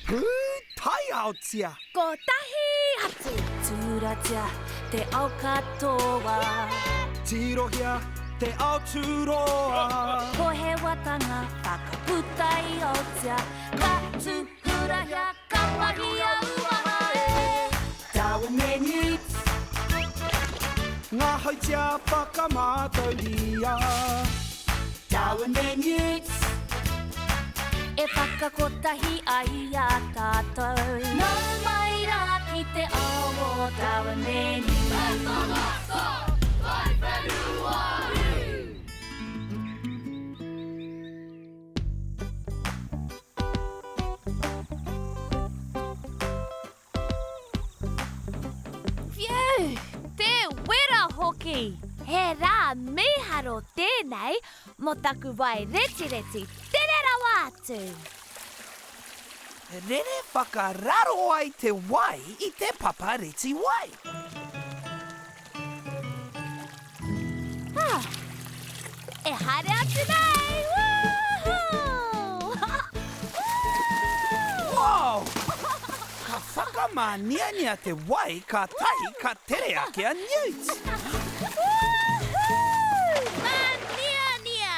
Pūtaiaotia! Kotahi atu! Tūratia te ao katoa. Tirohia te ao tūroa. Pohewatanga whakaputa i Aotea. Ka tūhurahia, ka mahia uaha e. Darwin me Newt. Ngā hautia whakamātauria. Darwin me Newt. E whakakotahi ai i a tātou. Nau mai rā ki te ao o Darwin me Newt. Whew! Te wera hoki! He rā mīharo tēnei mō taku wai retireti tere rawa atu! Rere whakararo ai te wai i te papa reti wai. Ah, e haere atu nei! Woohoo! Wow! Ka whakamāniania te wai kātahi ka tere ake a Newt. Woohoo! Māniania!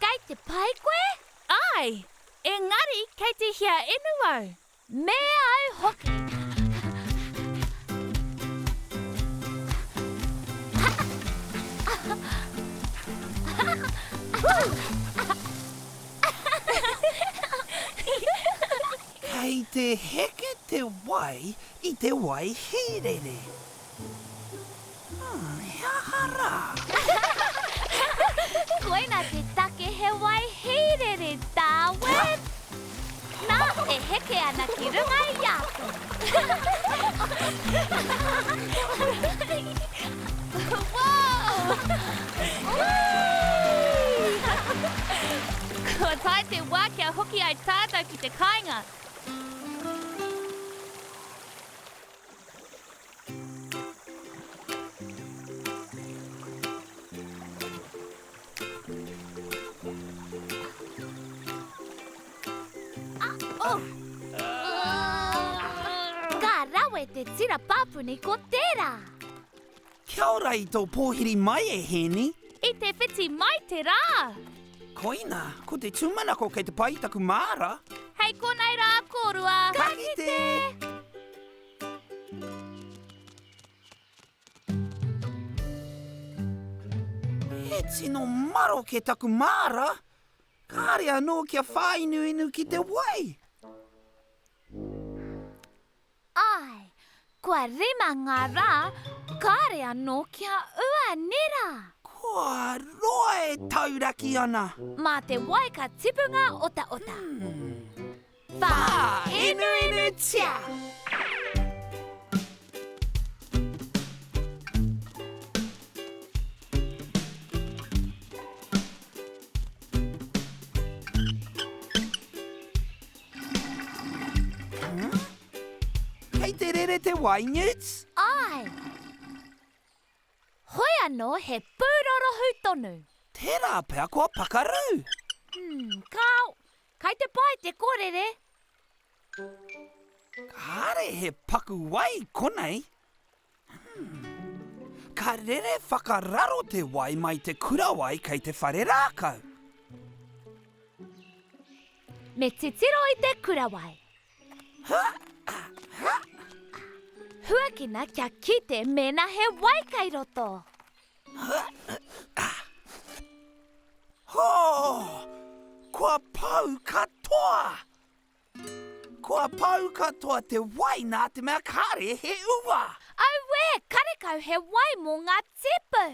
Kei te pai koe? Āe, engari kei te hia inu au. Me au hoki. Kei te heke te wai i te wai hīrere. Hmm, he aha rā? Koina te take he wai hīrere, Darwin! Nā, e heke ana ki runga i a koe. Whoa! Kua tae te wā kia hoki ai tātou ki te kāinga. Ka rawe te tira pāpuni ko tērā! Kia ora i tō pōhiri mai e Hēni. I te whiti mai te rā! Koina, ko te tūmanako kei te pai taku māra. Hei konei rā kōrua! Ka kite! He tino maroke taku māra. Kāre anō kia whāinuinu ki te wai. Āe, kua rima ngā rā, kāre anō kia ua, nē rā? Kua roa e tauraki ana. Mā te wai ka tipu ngā otaota. Whāinuinutia! Kei te rere te wai, Newts? Āe. Hoi anō he pūrorohu tonu. Tērā pea kua pakaru. Hmm, kāo. Kai te pai te kōrere. Kāre he paku wai konei. Hmm. Ka rere whakararo te wai mai te kurawai kei te whare rākau. Me titiro i te kurawai. Huakina kia kite mēnā he wai kei roto. Hō! Kua pau katoa! Kua pau katoa te wai nā te mea kāre he ua! Auē, karekau he wai mō ngā tipu!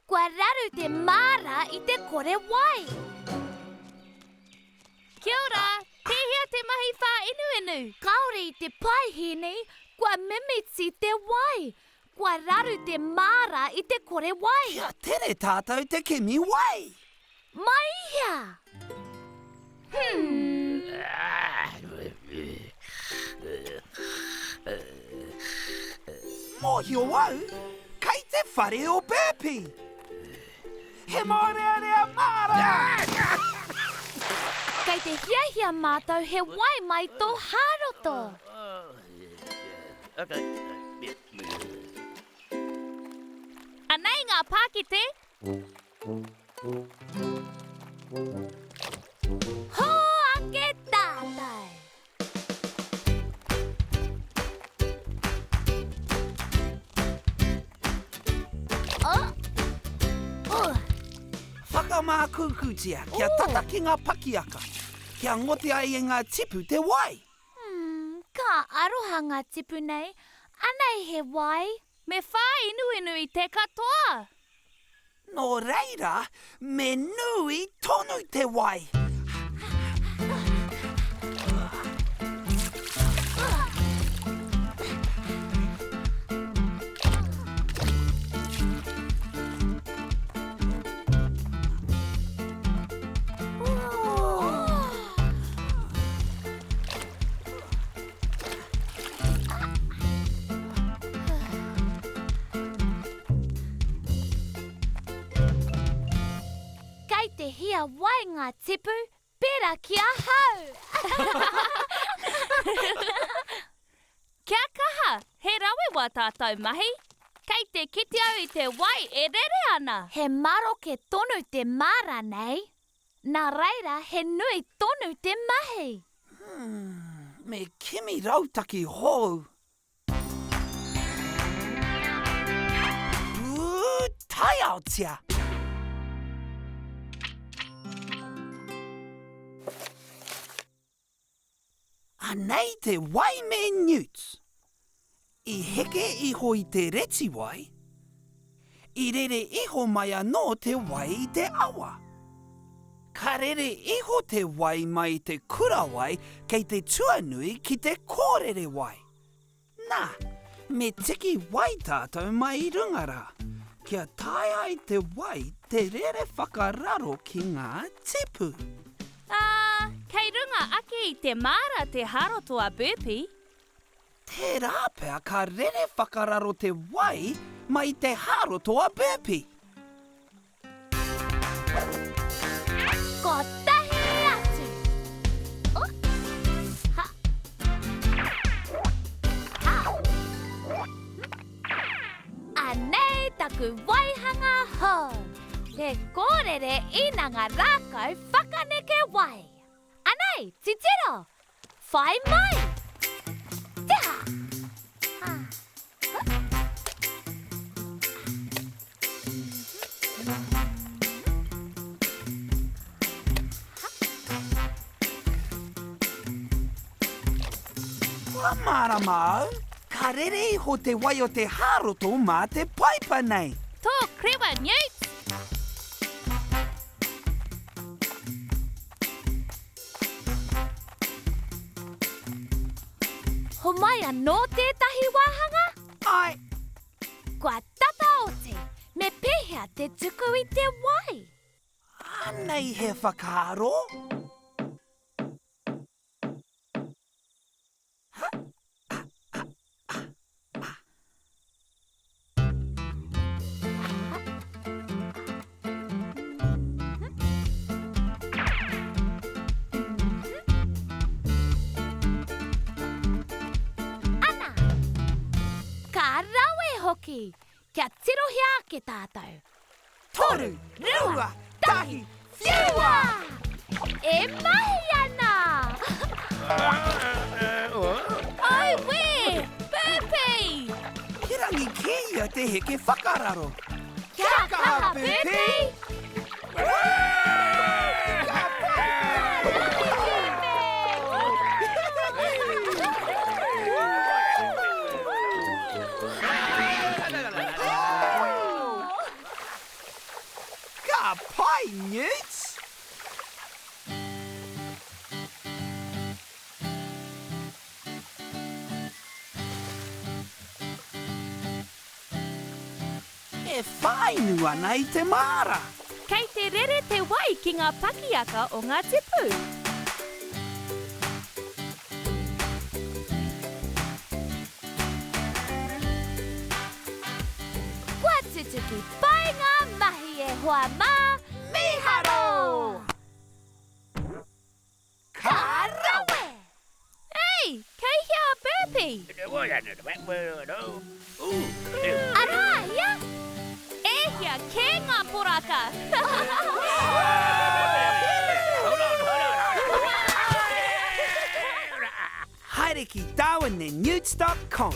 Kua raru te māra i te kore wai. Kia ora! Pēhea te mahi whāenuenu? Kāore i te pai, Hēni. Kua mimiti te wai. Kua raru te māra i te kore wai. Kia tere tātou te kimi wai! Mai i hea? Hmm. Mōhio au, kei te whare o Burpee! He mōrearea māra! Ka. Kei te hiahia mātou he wai mai tō hāroto. Anei ngā pākete. Hō ake tātou! Oh. Oh. Whakamākūkūtia kia tata ki ngā pakiaka, kia ngote ai e ngā tipu te wai. Hmm, ka aroha ngā tipu nei. Anei he wai. Me whāinuinu i te katoa! Nō reira, me nui tonu te wai. Kei te hia wai ngā tipu, pērā ki ahau! Kia kaha, he rawe wā tātou mahi. Kei te kite au i te wai e rere ana! He maroke tonu te māra nei. Nā reira he nui tonu te mahi. Hmm, me kimi rautaki hou. Pūtaiaotia! Anei te wai me Newt. I heke iho i te retiwai, i rere iho mai anō te wai i te awa. Ka rere iho te wai mai i te kurawai kei te tuanui ki te kōrere wai. Nā, me tiki wai tātou mai i runga rā, kia taea ai te wai te rere whakararo ki ngā tipu. Ā, kei runga ake i te māra te hāroto a Burpee. Tērā pea ka rere whakararo te wai mai i te hāroto a Burpee. Kotahi atu! Oh. Ha. Ha. Anei taku waihanga hou. Te kōrere inanga rākau whakaneke wai. Anei, titiro! Whai mai! Te ha! Ha. Kua mārama au, ka rere iho te wai o te hāroto mā te paipa nei. Tō krewa, Newt! Homai anō tētahi wāhanga? Āe. Kua tata oti, me pēhea te tuku i te wai? Anei he whakaaro. Ana! Ka rawe hoki! Kia tirohia ake tātou. Toru, rua, tahi, whiua! E mahi ana! Auē! Burpee! He rangi kē ia te heke whakararo. Kia kaha, Burpee! Ka pai! Ka pai, Newts! E whāinu ana i te māra. Kei te rere te wai ki ngā pakiaka o ngā tipu. Kua tutuki pai ngā mahi e hoa mā! Mīharo! hipi. Arā ia! E hia kē ngā poraka! Haere ki darwinandnewts.com.